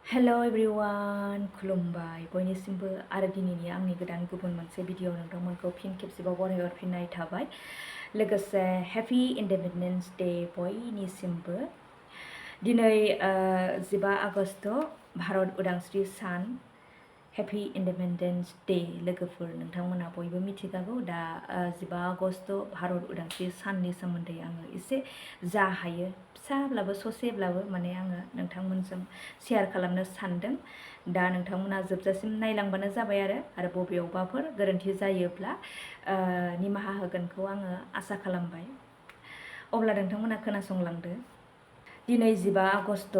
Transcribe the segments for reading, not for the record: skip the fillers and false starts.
हेल' everyone खुलुमबाय बयनिसिमबो आरो दिनैनि आंनि गोदान गुबुन मोनसे भिडिअ नोंथांमोनखौ फिन खेबसेबाव बरायहरफिननाय थाबाय लोगोसे हेपि इन्डिपेन्डेन्स डे बयनिसिमबो दिनै 15 आगस्ट भारत उदांस्रि सान हेपि इन्डिपेन्डेन्स डे लोगोफोर नोंथांमोना बयबो मिथिखागौ दा 15 आगस्ट भारत उदांस्रि साननि सोमोन्दै आङो एसे जा हायो फिसाब्लाबो ससेब्लाबो माने आङो नोंथांमोनजों शेयार खालामनो सानदों दा नोंथांमोना जोबजासिम नायलांबानो जाबाय आरो बबेयावबाफोर गोरोन्थि जायोब्ला निमाहा होगोनखौ आङो आसा खालामबाय अब्ला नोंथांमोना खोनासंलांदो दिनै 15 आगस्ट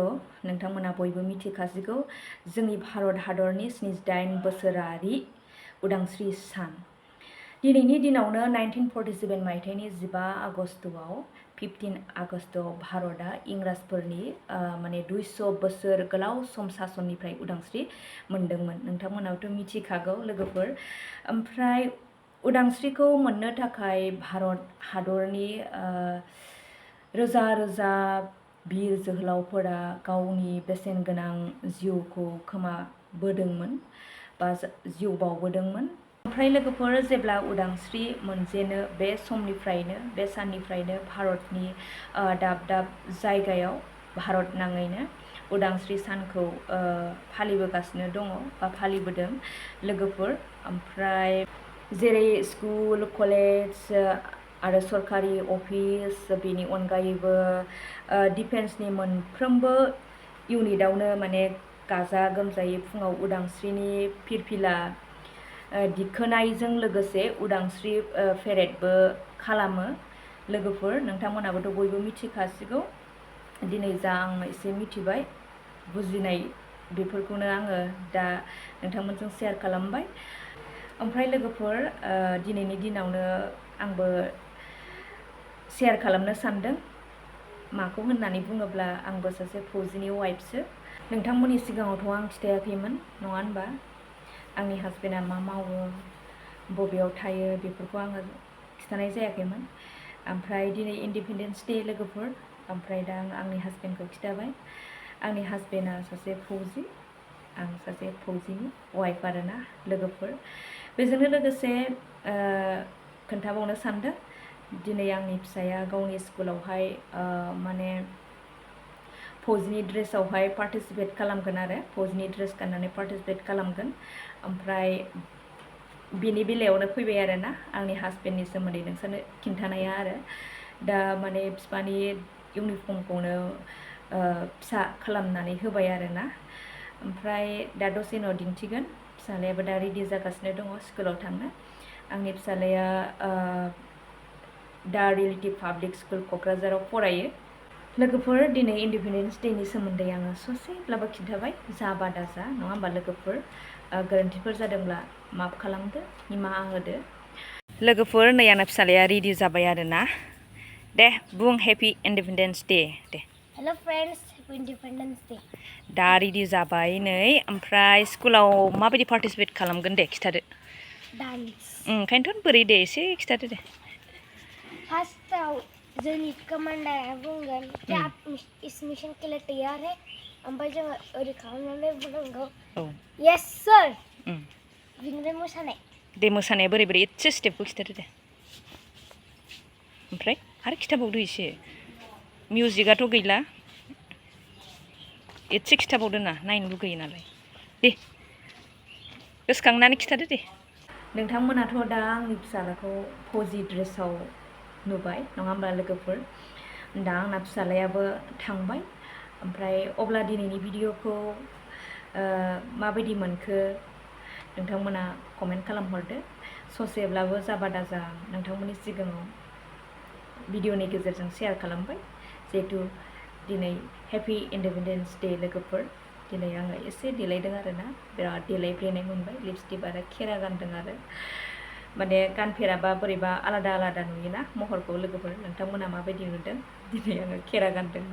नोंथांमोना बयबो मिथिखासिगौ जोंनि भारत हादरनि 78 बोसोरारि उदांस्रि सान दिनैनि दिनावनो 1947 मायथाइनि 15 आगस्टआव 15 आगस्टआव भारतआ इंराजफोरनि माने 200 बोसोर गोलाव सम सासननिफ्राय उदांस्रि मोनदोंमोन नोंथांमोनाथ' मिथिखागौ लोगोफोर ओमफ्राय उदांस्रिखौ मोननो थाखाय भारत हादरनि रोजा रोजा बिर जोहोलावफोरा गावनि बेसेन गोनां जिउखौ खोमाबोदोंमोन बा जिउ बावबोदोंमोन ओमफ्राय लोगोफोर जेब्ला उदांस्रि मोनजेनो बे समनिफ्रायनो बे साननिफ्रायनो भारतनि दाब दाब जायगायाव भारत नाङैनो उदांस्रि सानखौ फालिबोगासिनो दङ बा फालिबोदों लोगोफोर ओमफ्राय जेरै स्कुल कलेज आरो सरकारि अफिस बेनि अनगायैबो डिफेन्सनि मोनफ्रोमबो इउनिटआवनो माने गाजा गोमजायै फुङाव उदांस्रिनि फिरफिला दिखोनायजों लोगोसे उदांस्रि पेरेडबो खालामो लोगोफोर नोंथांमोनाबोथ' बयबो मिथिखासिगौ दिनै जा आं एसे मिथिबाय बुजिनाय बेफोरखौनो आङो दा नोंथांमोनजों शेयार खालामबाय ओमफ्राय लोगोफोर दिनैनि दिनावनो आंबो शेयार खालामनो सानदों माखौ होननानै बुङोब्ला आंबो सासे फौजिनि वाइफसो नोंथांमोननि सिगाङावथ' आं खिथायाखैमोन नङा होनबा आंनि हासबेन्डआ मा मावो बबेयाव थायो बेफोरखौ आङो खिथानाय जायाखैमोन ओमफ्राय दिनै इन्डिपेन्डेन्स डे लोगोफोर ओमफ्राय दा आं आंनि हासबेन्डखौ खिथाबाय आंनि हासबेन्डआ सासे फौजि आं सासे फौजिनि वाइफ आरोना लोगोफोर बेजोंनो लोगोसे खोन्थाबावनो सानदों दिनै आंनि फिसाया गावनि स्कुलावहाय माने फौजिनि ड्रेसावहाय पार्टिसिपेट खालामगोन आरो फौजिनि ड्रेस गाननानै पार्टिसिपेट खालामगोन ओमफ्राय बेनि बेलायावनो फैबाय आरोना आंनि हासबेन्डनि सोमोन्दै नोंसोरनो खिन्थानाया आरो दा माने बिफानि इउनिफर्मखौनो फिसा खालामनानै होबाय आरोना ओमफ्राय दा दसे उनाव दिन्थिगोन फिसालायाबो दा रेडि जागासिनो दङ स्कुलाव थांनो आंनि फिसालाया दा रिलेटिभ पाब्लिक स्कुल क'क्राझाराव फरायो लोगोफोर दिनै इन्डिपेन्डेन्स डेनि सोमोन्दै आङो ससेब्लाबो खिन्थाबाय जाबा दाजा नङा होमबा लोगोफोर गोरोन्थिफोर जादोंब्ला माफ खालामदो निमाहा होदो लोगोफोर नै आंना फिसालाया रेडि जाबाय आरोना दे बुं happy independence day they hello' friends happy independence day दा रेडि जाबाय नै ओमफ्राय स्कुलाव माबायदि पार्टिसिपेट खालामगोन दे खिथादो डान्स ओंखायनोथ' बोरै दे एसे खिथादो दे फार्स्टआव जोंनि कमान्डारा बुंगोन कि आप इस मिशन के लिए तैयार है ओमफ्राय जोङो ओरै खालामनानै बुंनांगौ औ येस सार बिनिफ्राय मोसानाय दे मोसानाया बोरै बोरै एसे स्टेपखौ खिथादो दे ओमफ्राय आरो खिथाबावदो एसे मिउजिकआथ' गैला एसे खिथाबावदो ना नायनो लुगैयो नालाय दे गोसोखांनानै खिथादो दे नोंथांमोनाथ' दा आंनि फिसालाखौ फौजि ड्रेसाव नुबाय नङा होमबा लोगोफोर दा आंना फिसालायाबो थांबाय ओमफ्राय अब्ला दिनैनि भिडिअखौ माबायदि मोनखो नोंथांमोना कमेन्ट खालामहरदो ससेब्लाबो जाबा दाजा नोंथांमोननि सिगाङाव भिडिअनि गेजेरजों शेयार खालामबाय जिहेतु दिनै हेपि इन्डिपेन्डेन्स डे लोगोफोर दिनै आङो एसे देलायदों आरोना बिराद देलायब्रेनाय मोनबाय लिपस्टिक आरो खेरा गानदों आरो माने गानफेराबा बोरैबा आलादा आलादा नुयोना महरखौ लोगोफोर नोंथांमोना माबायदि नुदों दिनै आङो खेरा गानदों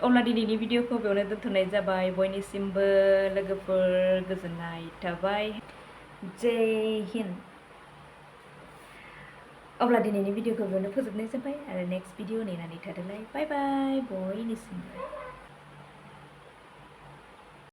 अब्ला दिनैनि भिडिअखौ बेयावनो दोनथ'नाय जाबाय बयनिसिमबो लोगोफोर गोजोननाय थाबाय जय हिन्द अब्ला दिनैनि भिडिअखौ बेयावनो फोजोबनाय जाबाय आरो नेक्स्ट भिडिअ नेनानै थादोलाय बाय बाय बयनिसिमबो